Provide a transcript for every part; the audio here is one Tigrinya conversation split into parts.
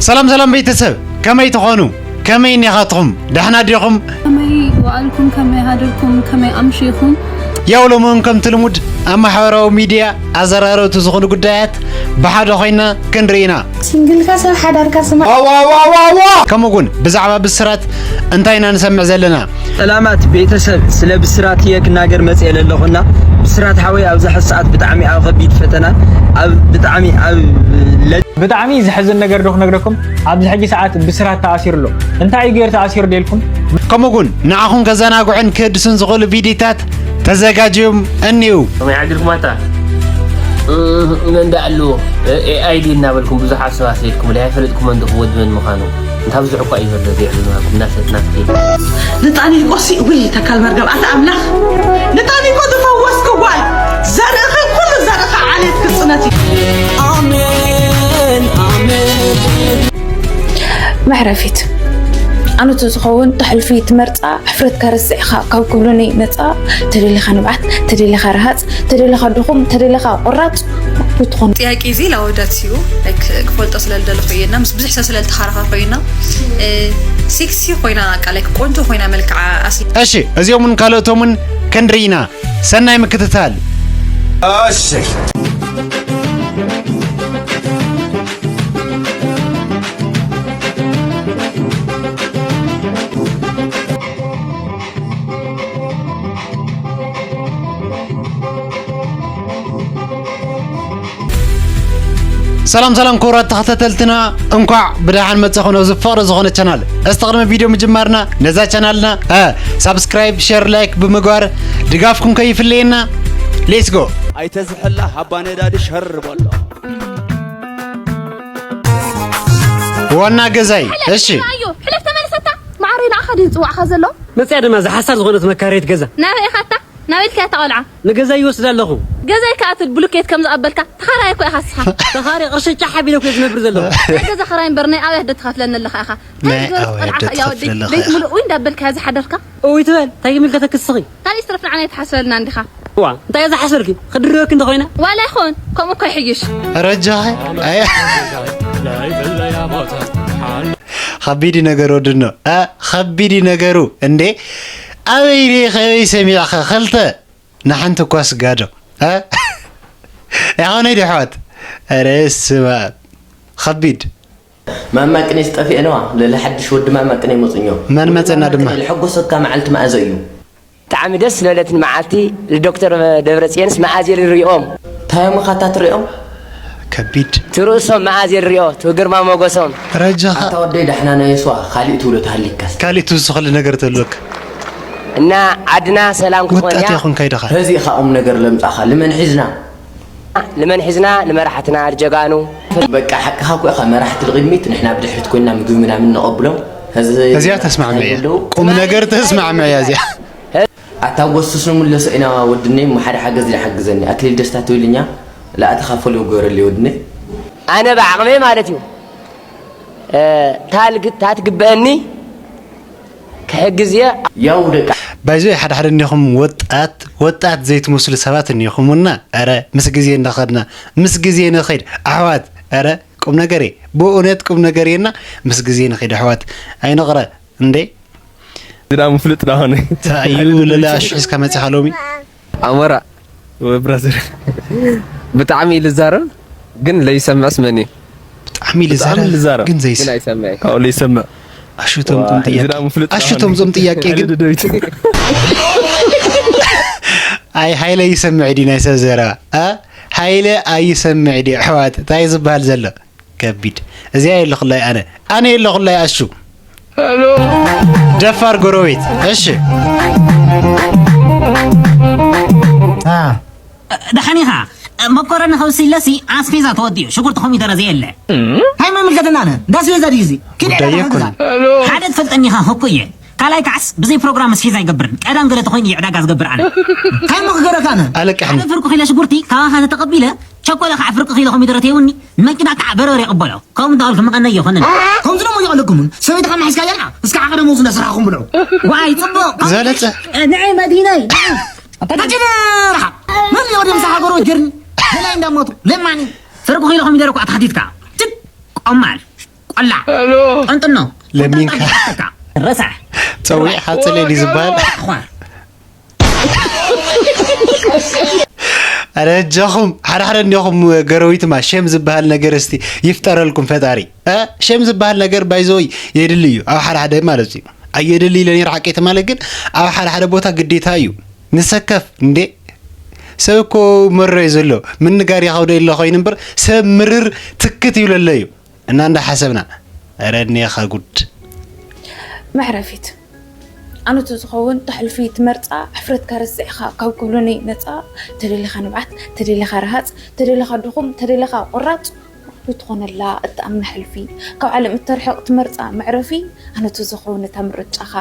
ሰላም ሰላም ቤተሰብ፣ ከመይ ትኾኑ? ከመይ እኒኻትኹም? ደሕና ዲኹም? ከመይ ወዓልኩም? ከመይ ሃደርኩም? ከመይ ኣምሺኹም? ያው ሎምውን ከምቲ ልሙድ ኣብ ማሕበራዊ ሚድያ ኣዘራረብቲ ዝኾኑ ጉዳያት ብሓደ ኮይና ክንርኢ ኢና። ሲንግልካ ሰብ ሓዳርካ ስማ። ከምኡ እውን ብዛዕባ ብስራት እንታይ ኢና ንሰምዕ ዘለና? ሰላማት ቤተሰብ፣ ስለ ብስራት እየ ክናገር መፅእ ኣለኹና። ብስራት ሓወይ ኣብዚ ሕዚ ሰዓት ብጣዕሚ ኣብ ከቢድ ፈተና፣ ኣብ ብጣዕሚ ኣብ ለ- ብጣዕሚ ዘሕዝን ነገር ዶ ክነግረኩም፣ ኣብዚ ሕጂ ሰዓት ብስራት ተኣሲሩ ኣሎ። እንታይ እዩ ገይሩ ተኣሲሩ ደልኩም? ከምኡ እውን ንዓኹም ከዘናግዑን ክህድሱን ዝኽእሉ ቪዲዮታት ተዘጋጅዮም እኒው። ከመይ ሓዲርኩም ኣታ? እም፣ መን ደኣ ኣለዎ? ኤ-፣ ኤኣይ ድዩ እናበልኩም ብዙሓት ሰባት ሰይድኩምለይ፣ ኣይፈለጥኩሞን ዶ ወዲ መን ምዃኑ? እንታ ብዙሕ እኳ እዩ ዘሎ ዘይዕልማኩም፣ እናሰት ናፍቲ። ንጣኒቆስ ውይ ተካል መርገም ኣታ ኣምላኽ ንጣኒቆ ዝፈወስክ ጓል ዘርእኺ ኩሉ ዘርእኻ ዓሌት ክጽነት እዩ። መሕረፊት ኣነቱ ዝኸውን ተሕልፊ ትመርፃ ሕፍረትካ ረሲዕኻ ካብ ኩሉኒ ነፃ ተደሊኻ ንብዓት ተደሊኻ ረሃፅ ተደሊኻ ድኹም ተደሊኻ ቆራፅ ክትኾን ጥያቄ እዚ ላወዳት እዩ ላይክ ክፈልጦ ስለ ዝደለኹ እየ እና ምስ ብዙሕ ሰብ ስለ ዝተኻራኸርኩ እዩ እና እ፣ ሴክሲ ኮይና በቃ ላይክ ቆንጆ ኮይና መልክዓ ኣስ እሺ፣ እዚኦምን ካልኦቶምን ክንርኢ ኢና። ሰናይ ምክትታል። ሰላም ሰላም ክቡራት ተኸታተልትና፣ እንኳዕ ብደሓን መጻኹም ኣብዚ ፍቕሪ ዝኾነ ቻናል። እስቲ ቅድሚ ቪድዮ ምጅማርና ነዛ ቻናልና እ፣ ሳብስክራይብ፣ ሼር፣ ላይክ ብምግባር ድጋፍኩም ከይፍለየና። ሌትስ ጎ። ኣይተዝሕላ ሃባ ነዳዲ ሸር በሎ። ዋና ገዛይ እሺ። ኣዮ ሕለፍ ተመለሰታ ማዕረይ ንዓኻ ድዩ ዝፅዋዕኻ ዘሎ? መፅያ ድማ ዝሓሳር ዝኾነት መካረይት ገዛ። ናበይ ኢኻ እታ? ናበይ ኢልካ እታ ቆልዓ? ንገዛ ይወስድ ኣለኹ። ገዛይ ከኣ ትብል ብሉኬት ከም ዝቐበልካ ተኻራይ እኮ ኢኻ እስኻ። ተኻሪ ቅርሺ ጫሕ ኣቢለ እኮ ዝነብር ዘለኹ። ናይ ገዛ ኽራይ እምበር ናይ ኣበይ ኣደ ትኸፍለኒ ኣለኻ ኢኻ? እንታይ ናይ ዝገበርኩ ኣበይ ኣደ ቆልዓ ኢኻ? ያው ትኸፍለኒ ኣለኻ ድሌት ኢኻ? ምሉእ ወይ እንዳበልካ እዚ ሓደርካ? እውይ ትበል እንታይ ይምልከተኪ እስኺ? ካልእ ይትረፍ ንዓና ኣይትሓስበልና እንዲኻ። ዋ እንታይ እዛ ሓሰርኪ? ክድርበኪ እንተኾይነ? ዋላ ይኹን ከምኡ እኮ ይሕይሽ። ረጃኺ ኣይ ከቢድ እዩ ነገሩ ወድኖ እ፣ ከቢድ እዩ ነገሩ እንዴ። ኣበይ ርኢኺ ኣበይ ሰሚዕኺ ክልተ ንሓንቲ እኳ ስጋዶ እ? ኣይኾነይ ዶ ኣሕዋት? ኧረ ስማ ከቢድ። ማማ ቅኔ ዝጠፍኤ ነዋ ለለ ሓድሽ ወዲ ማማ ቅኔ መፅኞ መን መፀና ድማ ዝሐጎሰካ መዓልቲ መኣዘ እዩ። ብጣዕሚ ደስ ዝበለትኒ መዓልቲ ንዶክተር ደብረፅዮንስ መኣዝ እየ ዝሪኦም። ታዮም ኢኻ እታ ትሪኦም? ከቢድ። ትርእሶም መኣዝ እየ ዝሪኦ ትግርማ ሞገሶም። ረጃኻ። ኣታ ወደይ ዳሕና ናይ የስዋ ካሊእ ትብሎ ተሃሊካስ። ካሊእ ትውስኸሉ ነገር ተልወክ። እና ዓድና ሰላም ክትኾን ወጣት እያ። ይኹን ከይድኻ። ሕዚ ኢኻ ቁም ነገር ለምጻኻ ልመን ሒዝና። ልመን ሒዝና ንመራሕትና ጀጋኑ። በቃ ሓቅኻ እኮ ኢኻ መራሕቲ ልቕድሚት ንሕና ብድሕሪት ኮይና ምግቢ ምናምን ነቐብሎም። ሕዚ እዚኣ ተስማዕምዕ እያ። ቁም ነገር ተስማዕምዕ እያ እዚኣ። ኣታ ጎስስ ንምለሶ ኢና ወድነይ እሞ ሓደ ሓገዝ ይሓግዘኒ ኣክሊል ደስታ ትብልኛ ለኣተኻፈልዎ ግበረለይ ወድነይ። ኣነ ብዓቕመይ ማለት እዩ ታትግበአኒ ክሕግዝ እየ። ያው ደቂ ባይዞይ ሓደ ሓደ እኒኹም ወጣት ወጣት ዘይትመስሉ ሰባት እኒኹም እና ኧረ ምስ ግዜ እንዳኸድና ምስ ግዜ ንኸይድ ኣሕዋት ኧረ ቁም ነገር እየ ብእውነት ቁም ነገር እየና ምስ ግዜ ንኸይድ ኣሕዋት ኣይንቕረ እንዴ ዝዳ ምፍልጥ ዳሆነ ታዩ ለለ ኣሽሒዝካ መፂኻ ሎሚ ኣሞራ ብራዘር ብጣዕሚ እዩ ልዛረብ ግን ለይሰምዕስ መን እዩ ብጣዕሚ እዩ ልዛረብ ግን ዘይስ ግን ኣይሰምዕ ካብኡ ለይሰምዕ ኣሹቶም ቶም ጥያቄ ኣሹቶም ቶም ጥያቄ ግን ኣይ ሃይለ ይሰምዕ ዲ ናይ ሰብ ዘረባ እ ሃይለ ኣይሰምዕ ዲ ኣሕዋት እንታይ ዝበሃል ዘሎ ከቢድ እዚኣ የለኹላይ ኣነ ኣነ የለኹላይ ኣሹ ደፋር ጎረቤት እሺ ደሓን ኢኻ መኮረኒ ከብሲ ኢለሲ ኣስፌዛ ተወዲኡ ሽጉርቲ ኮሚደረ ዘየለ እንታይ መምልከተና ኣነ እንዳ ኣስፌዛ ድዩ እዚ ኪድ ዕዳጋ ክግዛ ሓደ ትፈልጠኒ ኢኻ ህኩ እየ ካልኣይ ከዓስ ብዘይ ፕሮግራም ኣስፌዛ ኣይገብርን ቀዳም ገለ ተኾይኑ እየ ዕዳጋ ዝገብር ኣነ እንታይ ሞ ክገረካ ኣነ ኣለቅሕኒ ሓደ ፍርቁ ኺለ ሽጉርቲ ካባኻ ተተቐቢለ ቸኮለ ከዓ ፍርቂ ኺለ ኮሚደረ ተይውኒ ንመኪና ከዓ በርበረ ይቕበሎ ከምኡ እንዳበልኩ መቐነይ ይኾነኒ ከምዚ ደሞ ይቐለኩምን ሰበይትኻ ማሒዝካ የላ እስካ ዓቐደሞ ዝነ ስራሕኹም ብሎ ዋይ ፅቡቕ ዝበለፀ ንዐይ መዲነይ ተጅነርካ መን ይቕድም ሳሓጎሮ ጀርኒ ገላይ እንዳሞቱ ለማኒ ፍርቂ ኺለ ኮሚደረ እኳ ተሓቲትካ ጭቅ ቆማል ኣላ። ጠንጥኖ። ለሚንካ። ረሳሕ። ጸዊዕካ ጽለሊ ዝበሃል። ኳ። ኣረ፣ እጃኹም፣ ሓደ ሓደ እንዲኹም ገረዊትማ፣ ሸም ዝበሃል ነገር እስቲ ይፍጠረልኩም ፈጣሪ። እ? ሸም ዝበሃል ነገር ባይዘወይ የድሊ እዩ፣ ኣብ ሓደ ሓደ ማለት እዩ። ኣየድሊ ኢለ ነይረ ሓቂ ማለት ግን፣ ኣብ ሓደ ሓደ ቦታ ግዴታ እዩ። ንሰከፍ እንዴ? ሰብ እኮ መሮ እዩ ዘሎ። ምንጋር ይኸብዶ የለ ኮይኑ እምበር፣ ሰብ ምርር ትክት ይብለለ እዩ። እና እንዳሓሰብና፣ ኧረ እኒኻ ጉድ። መዕረፊት። ኣነቱ ዝኸውን ተሕልፊ ትመርጻ፣ ሕፍረትካ ረሲዕኻ ካብ ኩሉ ነጻ፣ ተደሊኻ ንብዓት፣ ተደሊኻ ረሃጽ፣ ተደሊኻ ድኹም፣ ተደሊኻ ቆራጽ፣ ክትኾነላ እትኣምና ሕልፊ፣ ካብ ዓለም እተርሕቕ ትመርጻ መዕረፊ፣ ኣነቱ ዝኸውን እታ ምርጫኻ፣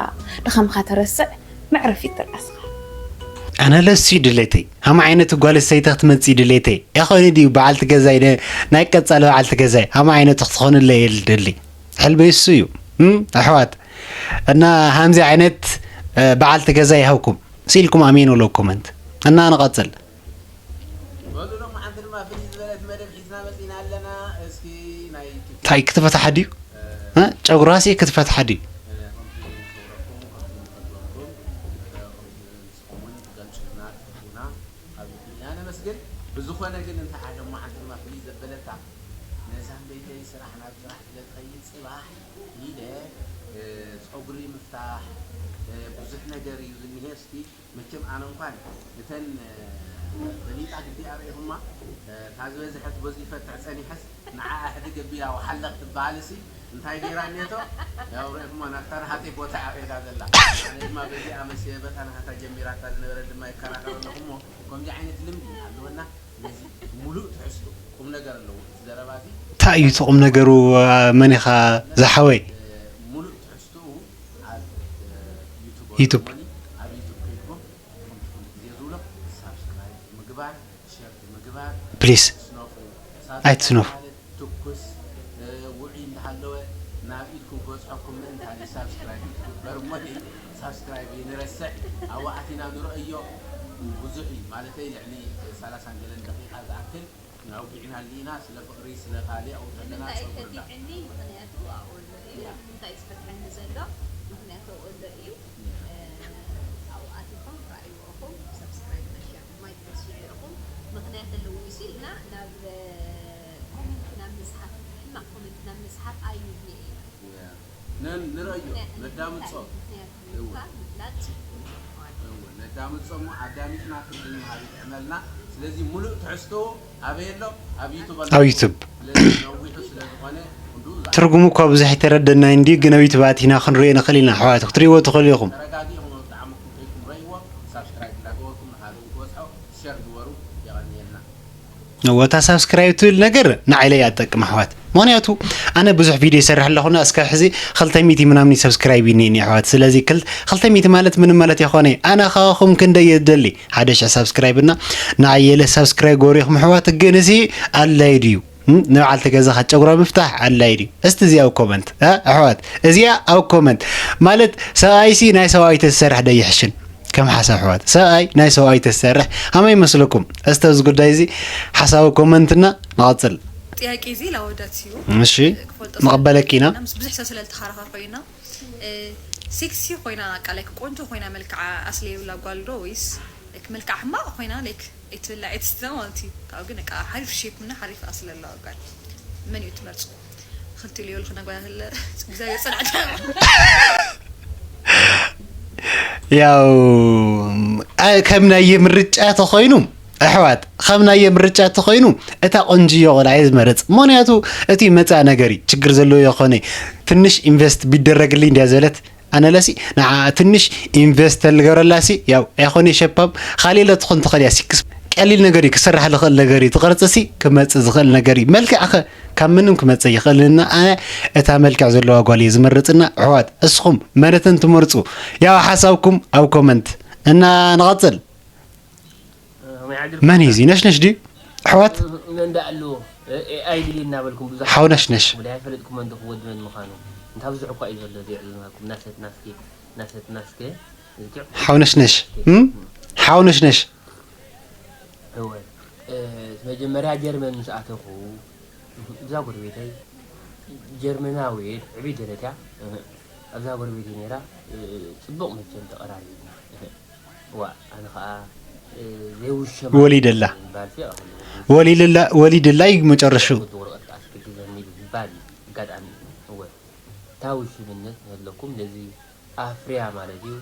ድኻምኻ ተረስዕ፣ መዕረፊት ትርኣስኻ። ኣነ ለሱ እዩ ድሌተይ። ሃም ዓይነት ጓል ሰይቲ ክትመጽእ ድሌተይ። ያኾነ ድዩ በዓልቲ ገዛይ ነ-፣ ናይ ቀጻሊ በዓልቲ ገዛይ። ሃም ዓይነት ክትኾንለይ እየ ልደሊ። ሕልመይ እሱ እዩ። እም? ኣሕዋት። እና ሃምዚ ዓይነት፣ እ፣ በዓልቲ ገዛ ይሃብኩም። ሲልኩም ኣሜን ወሎ ኮመንት። እና ንቐጽል። በሉ ሎማዓንቲ ድማ ፍልይ ዝበለት መደብ ሒዝና መጺና ኣለና። እስኪ ናይ ታይ ክትፈትሓ ድዩ? እ፣ ጨጉራሲ ክትፈትሓ ድዩ? እ፣ ከምቲ ንኽብረኩም፣ ከምቲ ንፈትወኩም፣ እ፣ ከምቲ ንስኹም እውን ትገልጹልና ትፈትዉና ኣብ ልብና ነመስግን። ብዝኾነ ግን እንታይ ኣለ ሎማዓንቲ ድማ ፍልይ ዘበለታ ነዛ ቤተይ ስራሕ ናብ ስራሕ ስለ ትኸይድ ጽባሕ ኢለ፣ እ፣ ጸጉሪ ምፍታሕ፣ እ፣ ብዙሕ ነገር እዩ ዝኒሄ። እስኪ መቸም ኣነ እንኳን እተን፣ እ፣ በሊጣ ግዲ ኣርእኹማ፣ እ፣ እታ ዝበዝሐት በዚ ይፈትሕ ጸኒሐስ ንዓኣ ሕድግ ኣቢላ ወሓለ ክትበሃል ሲ እንታይ ገይራ እኔቶ? ያው ርእኹማ ናብታ ናሃተይ ቦታ እያ ከይዳ ዘላ። ኣነ ድማ በዚኣ መሲለ በታ ናሃታ ጀሚራታ ዝነበረት ድማ ይከራኸር ኣለኹ እሞ ከምዚ ዓይነት ልምዲ ኣለወና። ስለዚ ሙሉእ ትሕዝቶ ቁም ነገር ኣለዎ እቲ ዘረባ እዚ። እንታይ እዩ እቲ ቁም ነገሩ? መን ኢኻ ዝሓወይ? እ፣ ሙሉእ ትሕዝቶኡ ኣብ፣ እ፣ ዩቱብ ዩቱብ። ኣለዎ። ኣብ ዩቱብ ከይድኩም ከምቲ ኩሉ ግዜ ዝብሎ ሳብስክራይብ ምግባር፣ ሸር ምግባር፣ ፕሊስ፣ ስኖፉ። ኣይትስነፉ። ሳብስክራይብ ማለት ትኩስ፣ እ፣ ውዑይ እንዳሃለወ ናብ ኢድኩም ክበጽሐኩም ምእንታን እዩ ሳብስክራይብ ክትግበር እሞ፣ ሳብስክራይብ ይንረስዕ። ኣብኡ ኣቲና ንረእዮ። ብዙሕ እዩ፣ ማለተይ ልዕሊ ሰላሳን ገለን ደቂቓ ዝኣክል ኣውጊዕናሉ ኢና። ስለ ፍቕሪ፣ ስለ ካልእ ኣብኡ ተለና ንምንታይ ጸጉርና። ከዲዕኒ? ምኽንያቱ ኣብኡ ኣሎ እዩ። ያ። ንምንታይ እዩ ዝፈትሐኒ ዘሎ? ምኽንያቱ ኣብኡ ኣሎ እዩ። ያ። እ፣ ኣብኡ ኣቲኹም ረኣይዎ ኢኹም። ሰብስክራይብ እና ሸር ድማ ኣይትረስዑ ኢኹም። ምኽንያት ኣለዎ እዩ ሲልና ናብ፣ እ፣ ኮመንት ናብ ምጽሓፍ፣ ሕማቕ ኮመንት ናብ ምጽሓፍ ኣይንድየ ኢና። ያ። ን-፣ ንረእዮ፣ ምኽንያት ነዳምጾ። ምኽንያት እወ። ምኽንያት ምፍላጥ ጽቡቕ እዩ። እወ፣ ነዳምጾ እሞ ኣዳሚጽና ትርጉም ምሃብ ይጥዕመልና። ስለዚ ሙሉእ ትሕዝቶ ኣበይ ኣሎ? ኣብ ዩቱብ ኣሎ። ኣብ ዩቱብ። ስለዚ ነዊሑ ስለ ዝኾነ ክንድኡ ዝኣ-፣ ትርጉሙ እኳ ብዙሕ ኣይተረደናይ እንድዩ፣ ግን ኣብ ዩቱብ ኣቲና ክንርእዮ ንኽእል ኢና። ኣሕዋት፣ ክትርእይዎ ትኽእሉ ኢኹም። ተረጋጊእኹም ኣብ ጣዕምኩም ከይድኩም ረእይዎ፣ ሳብስክራይብ እንዳገበርኩም ንኻልእ ክበጽሖ ሸር ግበሩ። የቐንየልና። እወ፣ እታ ሳብስክራይብ ትብል ነገር ንዓይ ለይ ኣትጠቅም ኣሕዋት። ምኽንያቱ ኣነ ብዙሕ ቪድዮ ይሰርሕ ኣለኹና፣ እስካብ ሕዚ ክልተ ሚእቲ ምናምን ሰብስክራይብ እዩ እኒኤኒ ኣሕዋት። ስለዚ ክል-፣ ክልተ ሚእቲ ማለት ምንም ማለት ኣይኮነ። ኣነ ካባኹም ክንደይ እየ ዝደሊ? ሓደ ሽሕ ሳብስክራይብ እና ንዓይ የለ ሳብስክራይብ ገበሩ ኢኹም ኣሕዋት። ግን እዚ ኣድላይ ድዩ? እም? ንበዓልቲ ገዛኻ ጨጉራ ምፍታሕ ኣድላይ ድዩ? እስቲ እዚኣ ኣብ ኮመንት፣ እ፣ ኣሕዋት፣ እዚኣ ኣብ ኮመንት። ማለት ሰብኣይሲ ናይ ሰብኣይ ተዝሰርሕ ዶ ይሕሽን? ከም ሓሳብ ኣሕዋት፣ ሰብኣይ ናይ ሰብኣይ ተዝሰርሕ፣ ከመይ ይመስለኩም? እስቲ ኣብዚ ጉዳይ እዚ ሓሳብ ኮመንትና ንቐጽል። ጥያቄ እዚ ላወዳት እዩ። እሺ፣ ክፈልጦ ንቐበለኪ ኢና። ምስ ብዙሕ ሰብ ስለ ዝተኸራኸርኩ ኢና። እ፣ ሴክሲ ኮይና፣ በቃ፣ ላይክ፣ ቆንጆ ኮይና፣ መልክዓ ኣስሊ የብላ ጓል ዶ ወይስ፣ ላይክ፣ መልክዓ ሕማቕ ኮይና፣ ላይክ፣ ኣይትብላዕ፣ ኣይትስተ ማለት እዩ። ካብኡ ግን፣ በቃ፣ ሓሪፍ ሼፕ እና ሓሪፍ ኣስሊ ኣለዋ ጓል። መን እዩ ትመርጹ? ክልቲኡ ይበልኩ ነጓ ያለ እግዚኣብሔር ጸናዕታ። ያው፣ አ-፣ ከም ናየ ምርጫ ተኾይኑ፣ ኣሕዋት፣ ከም ናየ ምርጫ ተኾይኑ፣ እታ ቆንጅዮ ቆልዓ እየ ዝመርጽ። ምኽንያቱ፣ እቲ መጻ ነገር እዩ፣ ችግር ዘለዎ ይኾነ። ትንሽ ኢንቨስት ቢደረግልኝ እንድያ ዝበለት፣ ኣነ ለሲ ንዓ ትንሽ ኢንቨስት ተልገረላሲ፣ ያው ኣይኮነ ሸፓም፣ ካልእ ኢለ ትኾን ትኽእል እያ። ሲክስ ቀሊል ነገር እዩ፣ ክስራሕ ዝኽእል ነገር እዩ። ትቕርጽሲ ክመጽእ ዝኽእል ነገር እዩ። መልክዕኸ ካብ ምንም ክመጽእ ይኽእል እና ኣነ እታ መልክዕ ዘለዋ ጓል እየ ዝመርጽና። ኣሕዋት፣ እስኹም መነተን ትመርጹ? ያው ሓሳብኩም ኣብ ኮመንት እና ንቐጽል። መን እዩ እዚ? ነሽነሽ ድዩ? ኣሕዋት? እንዳ ኣለዎ፣ ኤ-፣ ኤኣይ ድዩ እናበልኩም ብዙሓት ሓው ነሽነሽ። ብላይ ኣይፈለጥኩሞ እንደኹም ወዲ መን ምዃኑ። እንታ ብዙሕ እኳ እዩ ዘሎ ዘይዕልልናኩም። ናሰት ናስኬ፣ ናሰት ናስኬ። እዚኪ ሓው ነሽነሽ። እም? ሓው ነሽነሽ። እወ። እ፣ መጀመርያ ጀርመን ምስ ኣተኹ፣ እዛ ጎረቤተይ ጀርመናዊት ዕብይ ደለትያ ኣብዛ ጎረቤት ነራ። ጽቡቕ መቸም ተቐራሪብና። ዋ ኣነ ኸዓ ዘይውሸ ወሊደላ። ባልሲ ወሊድላ ወሊድላ እዩ መጨረሽኡ። ወረቐት ኣስክግዘኒ ብዝባል ኣጋጣሚ እወ ታዊ ሽምነት ነለኩም ነዚ ኣፍርያ ማለት እዩ።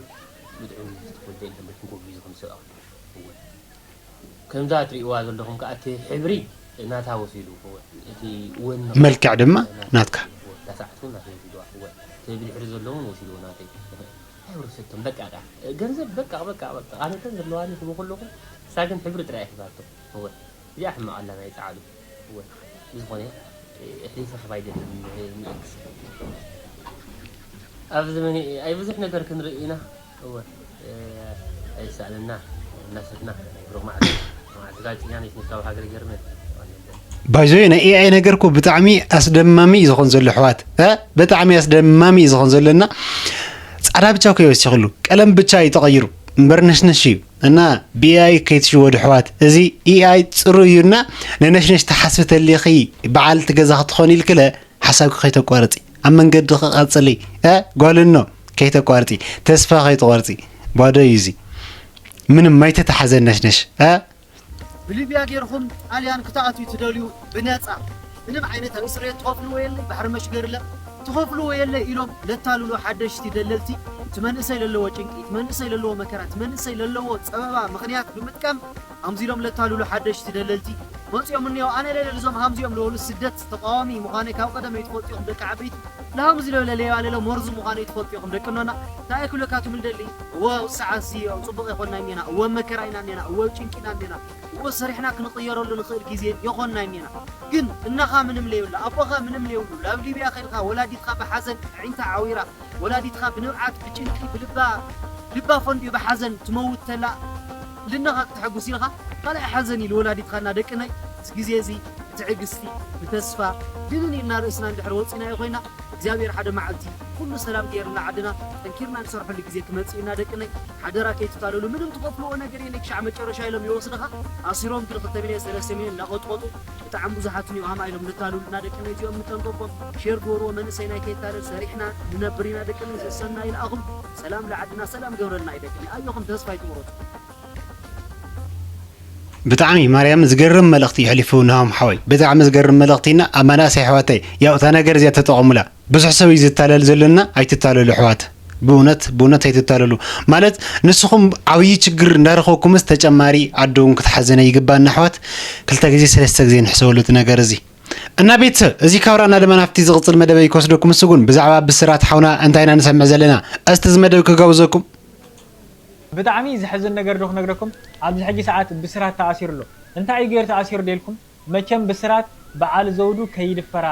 ብጥዑም ዝተወልደ ኢንተርኔት ንጎብዩ ዝኽምስእ ኣኽሉ እወ ከምዛ ትርእይዋ ዘለኹም ከዓ እቲ ሕብሪ ናታ ወሲዱ እወ እቲ ወን መልክዕ ድማ ናትካ። ታሳዕቱ ናተ ወሲድዋ እወ እቲ ብድሕሪ ዘለውን ወሲድዎ ናተይ። ኣይወርሰቶም በቃ ቃ ገንዘብ በቃ በቃ በቃ ኣነተን ዘለዋኒ ክቡ ኩለኹም እሳ ግን ሕብሪ ጥራይ ሒዛቶ እወ እዚኣ ሕማቕ ኣላ ናይ ጻዕዱ እወ ብዝኾነ እሕሊፈ ክባይ ደለን ንእክስ ኣብ ዘመን ኣይ ብዙሕ ነገር ክንርኢ ኢና እወ ኣይሳእንና እናሰትና ብሩኽ መዓልቲ መዓልቲ ጋዜጠኛ ነሽ ካብ ሃገር ጀርመን ባይዞ ናይ ኤኣይ ነገር እኮ ብጣዕሚ ኣስደማሚ እዩ ዝኾን ዘሎ ኣሕዋት እ ብጣዕሚ ኣስደማሚ እዩ ዝኾን ዘሎ እና ፃዕዳ ብቻ እኮ ይወሲኽሉ ቀለም ብቻ እዩ ተቐይሩ እምበር ነሽነሽ እዩ እና ብኤኣይ ከይትሽወዱ ኣሕዋት እዚ ኤኣይ ፅሩይ እዩ እና ንነሽነሽ ትሓስቢ ተሊኺ በዓልቲ ገዛ ክትኾኒ ኢልክለ ሓሳብኪ ከይተቋርፂ ኣብ መንገድኺ ቀፅሊ እ ጓልኖ ከይተቋርፂ ተስፋ ከይትቆርፂ ባዶ እዩ እዚ ምንም ማይተተሓዘ ነሽነሽ እ ብሊብያ ጌርኹም ጣልያን ክትኣትዩ ትደልዩ ብነፃ ምንም ዓይነት እስርየት ትኸፍልዎ የለ ባሕሪ መሽገር ለ ትኸፍልዎ የለ ኢሎም ለታልሉ ሓደሽቲ ደለልቲ እቲ መንእሰይ ለለዎ ጭንቂ እቲ መንእሰይ ለለዎ መከራ እቲ መንእሰይ ለለዎ ፀበባ ምኽንያት ብምጥቃም ኣምዚሎም ለታልሉ ሓደሽቲ ደለልቲ መፂኦም እኒኦ ኣነ ለለ ልዞም ሃምዚኦም ለበሉ ስደት ተቃዋሚ ምዃነይ ካብ ቀደመይ ትፈልጡ ኢኹም ደቂ ዓበይቲ ለሃምዚ ለበለ ሌባ ለለ መርዙ ምዃነይ ትፈልጡ ኢኹም ደቂ እኖና እንታይ ክብለካቱም ልደሊ እወ ሰዓት ሲ ፅቡቅ የኮና እኒና እወ መከራ ኢና እኒና እወ ጭንቂ ኢና እኒና እወ ሰሪሕና ክንቅየረሉ ንኽእል ግዜ የኾንና እኒና ግን እነኻ ምንም ለይብሉ ኣቦኻ ምንም ለይብሉ ላብ ሊብያ ከይድካ ወላዲትካ ብሓዘን ኣዒንታ ዓዊራ ወላዲትኻ ብንብዓት ብጭንቂ ብልባ ልባ ፈንዲኡ ብሓዘን ትመውት ተላ ልነኻ ክትሕጉስ ኢልኻ ካልኣይ ሓዘን ኢሉ ወላዲትኻና ደቅነይ እዚ ግዜ እዚ ብትዕግስቲ ብተስፋ ድንን ኢልና ርእስና እንድሕር ወፂናዮ ኮይና እግዚኣብሔር ሓደ መዓልቲ ኩሉ ሰላም ገይርና ዓድና ጠንኪርና ንሰርሐሉ ግዜ ክመፅእ ኢና ደቅነይ ሓደራ ከይትታለሉ ምንም ትኸፍልዎ ነገር የለ ክሻዕ መጨረሻ ኢሎም ይወስድኻ ኣሲሮም ግን ክልተ ሚልዮን ሰለስተ ሚልዮን እናቐጥቀጡ ብጣዕሚ ብዙሓት እኒኦ ሃማ ኢሎም ንታሉልና ደቂ ነዚኦም ንጠንቀቆም ሼር ግበርዎ መንእሰይና ከይታለል ሰሪሕና ንነብር ኢና ደቂ ነዚ ሰናይ ይልኣኹም ሰላም ለዓድና ሰላም ገብረልና እዩ ደቂ ኣየኹም ተስፋ ይትቁረፁ ብጣዕሚ ማርያም ዝገርም መልእኽቲ እዩ ሕሊፉ ንሃም ሓወይ ብጣዕሚ ዝገርም መልእኽቲ እና ኣብ መናእሰይ ኣሕዋተይ ያው እታ ነገር እዚኣ ተጠቐሙላ ብዙሕ ሰብ እዩ ዝታለል ዘለና ኣይትታለሉ ኣሕዋት ብእውነት ብእውነት ኣይትታለሉ ማለት ንስኹም ዓብዪ ችግር እንዳረኸብኩምስ ተጨማሪ ዓዲ እውን ክትሓዘነ ይግባና ኣሕዋት ክልተ ግዜ ሰለስተ ግዜ ንሕሰበሉ እቲ ነገር እዚ እና ቤተሰብ እዚ ካብራና ድማ ናብቲ ዝቕፅል መደበይ ክወስደኩም እሱ ግን ብዛዕባ ብስራት ሓውና እንታይ ኢና ንሰምዕ ዘለና እስቲ እዚ መደብ ክጋብዘኩም ብጣዕሚ ዘሕዝን ነገር ዶ ክነግረኩም ኣብዚ ሕጂ ሰዓት ብስራት ተኣሲሩ ኣሎ እንታይ እዩ ገይሩ ተኣሲሩ ደልኩም መቸም ብስራት በዓል ዘውዱ ከይድፈራ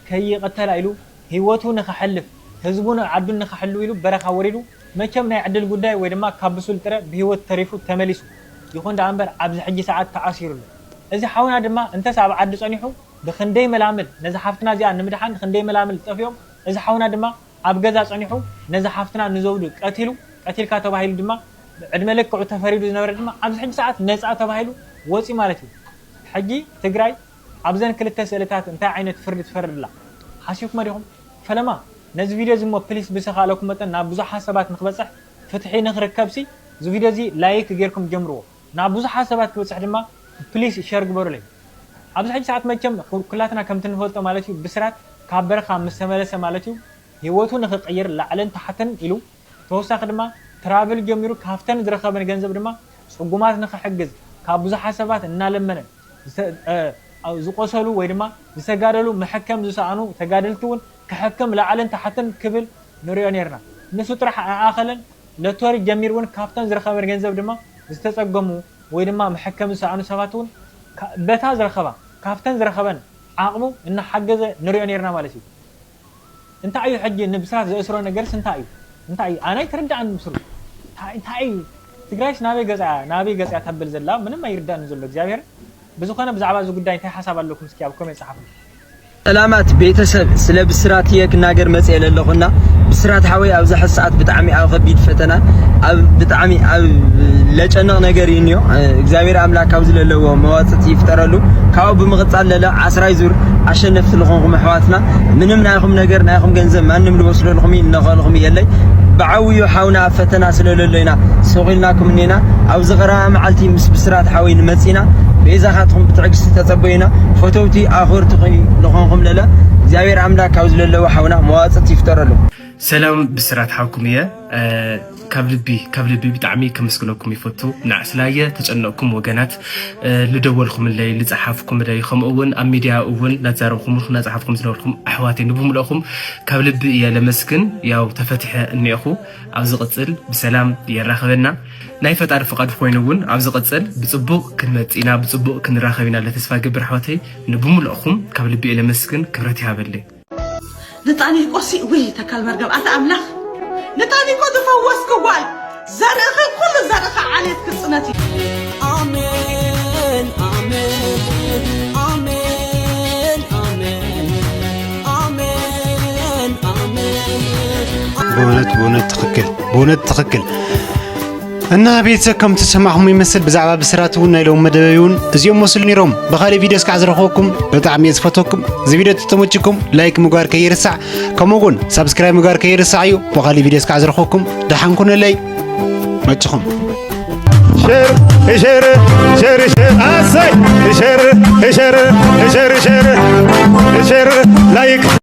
ከይቕተላ ኢሉ ህይወቱ ንኸሐልፍ ህዝቡን ዓዱን ንኸሕልው ኢሉ በረኻ ወሪዱ መቸም ናይ ዕድል ጉዳይ ወይ ድማ ካብ ብሱል ጥረ ብህይወት ተሪፉ ተመሊሱ ይኹን ደኣ እምበር ኣብዚ ሕጂ ሰዓት ተኣሲሩ ኣሎ እዚ ሓውና ድማ እንተስ ኣብ ዓዲ ጸኒሑ ብኽንደይ መላምል ነዛ ሓፍትና እዚኣ ንምድሓን ብኽንደይ መላምል ጠፊኦም እዚ ሓውና ድማ ኣብ ገዛ ጸኒሑ ነዛ ሓፍትና ንዘውዱ ቀቲሉ ቀቲልካ ተባሂሉ ድማ ዕድመ ልክዑ ተፈሪዱ ዝነበረ ድማ ኣብዚ ሕጂ ሰዓት ነፃ ተባሂሉ ወፂኡ ማለት እዩ። ሕጂ ትግራይ ኣብዘን ክልተ ስእልታት እንታይ ዓይነት ፍርዲ ትፈርድ ኣላ ሓሲብኩሞ ዲኹም? ፈለማ ነዚ ቪድዮ እዚ እሞ ፕሊስ ብዝኸኣለኩም መጠን ናብ ብዙሓት ሰባት ንክበፅሕ ፍትሒ ንክርከብሲ እዚ ቪድዮ እዚ ላይክ ጌርኩም ጀምርዎ ናብ ብዙሓት ሰባት ክበፅሕ ድማ ፕሊስ ሸር ግበሩለይ። ኣብዚ ሕጂ ሰዓት መቸም ኩላትና ከምቲ ንፈልጦ ማለት እዩ ብስራት ካብ በረኻ ምስ ተመለሰ ማለት እዩ ህይወቱ ንኽቕይር ላዕልን ታሕትን ኢሉ ተወሳኺ ድማ ትራቭል ጀሚሩ ካብተን ዝረኸበን ገንዘብ ድማ ፅጉማት ንኽሕግዝ ካብ ብዙሓት ሰባት እናለመነ ዝቆሰሉ ወይ ድማ ዝተጋደሉ መሐከም ዝሰኣኑ ተጋደልቲ እውን ክሕክም ላዕልን ታሕትን ክብል ንሪኦ ነርና። ንሱ ጥራሕ ኣኣኸለን ሎቶሪ ጀሚሩ እውን ካብተን ዝረኸበን ገንዘብ ድማ ዝተፀገሙ ወይ ድማ መሐከም ዝሰኣኑ ሰባት እውን በታ ዝረኸባ ካብተን ዝረኸበን ዓቕሙ እናሓገዘ ንሪኦ ነርና ማለት እዩ። እንታይ እዩ ሕጂ ንብስራት ዘእስሮ ነገርስ እንታይ እዩ? እንታይ እዩ? ኣነ ኣይተረድኣን ምስሉ። እንታይ እንታይ እዩ? ትግራይስ ናበይ ገጻ ናበይ ገጻ ተብል ዘላ ምንም ኣይርዳእን ዘሎ እግዚኣብሔር። ብዝኾነ ብዛዕባ እዚ ጉዳይ እንታይ ሓሳብ ኣለኩም እስኪ ኣብ ኮሜንት ጸሓፉ። ሰላማት ቤተሰብ፣ ስለ ብስራት እየ ክናገር መጽየ ለለኹና። ብስራት ሓወይ፣ ኣብዚ ሕዚ ሰዓት ብጣዕሚ ኣብ ከቢድ ፈተና፣ ኣብ ብጣዕሚ ኣብ ለጨንቕ ነገር እዩ እኒኦ። እግዚኣብሔር ኣምላክ ካብዚ ለለዎ መዋጽእቲ ይፍጠረሉ። ካብኡ ብምቕጻል ለለ ዓስራይ ዙር ኣሸነፍቲ ልኾንኩም ኣሕዋትና፣ ምንም ናይኹም ነገር፣ ናይኹም ገንዘብ ማንም ልወስደልኹም እዩ፣ ልነኸልኹም የለይ። ብዓብዩ ሓውና ኣብ ፈተና ስለ ለሎ ኢና ሱቕ ኢልናኩም እኒና። ኣብዚ ቀረባ መዓልቲ ምስ ብስራት ሓወይ ንመጽእ ኢና። ቤዛኻትኩም ብትዕግስቲ ተጸበዩና። ፈተውቲ ኣኽበርቲ ልኾንኩም ለለ እግዚኣብሔር ኣምላክ ካብዚ ለለዎ ሓውና መዋጽእቲ ይፍጠረሉ። ሰላም ብስራት ሓውኩም እየ። እ፣ ካብ ልቢ፣ ካብ ልቢ ብጣዕሚ ከመስግነኩም ይፈቱ። ንዓስላየ ተጨነቕኩም ወገናት፣ እ፣ ልደወልኩምለይ፣ ልጸሓፍኩምለይ፣ ከምኡ እውን ኣብ ሚድያ እውን ናዛረብኩም፣ ናጸሓፍኩም ዝነበርኩም ኣሕዋተይ ንብምልኦም ካብ ልቢ እየ ለመስግን። ያው ተፈቲሐ እኒኦኹ። ኣብ ዝቕጽል ብሰላም የራኽበና። ናይ ፈጣሪ ፍቓድ ኮይኑ እውን ኣብ ዝቕጽል ብጽቡቕ ክንመጽእ ኢና፣ ብጽቡቕ ክንራኸብ ኢና ለተስፋ ገብር ኣሕዋተይ። ንብምልኦም ካብ ልቢ እየ ለመስግን። ክብረት ይሃበለይ። ንጣኒቆ ሲ-፣ ውይ፣ ተካል መርገም፣ ኣታ ኣምላኽ፣ ንጣኒቆ ዝፈወስክ ጓል፣ ዘርእኺ ኩሉ ዘርእኺ ዓሌት ክጽነት እዩ። ኣሜን፣ ኣሜን፣ ኣሜን፣ ኣሜን፣ ኣሜን፣ ኣሜን፣ ኣሜን። ብእውነት፣ ብእውነት ትኽክል፣ ብእውነት ትኽክል። እና ቤተሰብ፣ ከም ተሰማዕኹም ይመስል ብዛዕባ ብስራት እውን ናይ ሎም መደበይ እውን እዚኦም መስሉ ነይሮም። ብኻሊእ ቪድዮ እስካዕ ዝረኽበኩም ብጣዕሚ እየ ዝፈትወኩም። እዚ ቪድዮ ተተመችኩም ላይክ ምግባር ከይርሳዕ፣ ከምኡ እውን ሳብስክራይብ ምግባር ከይርሳዕ እዩ። ብኻሊእ ቪድዮ እስካዕ ዝረኽበኩም ደሓን ኩኑለይ። መችኹም። ሸር፣ ሸር፣ ሸር፣ ሸር፣ ኣሰይ! ሸር፣ ሸር፣ ሸር፣ ሸር፣ ሸር፣ ላይክ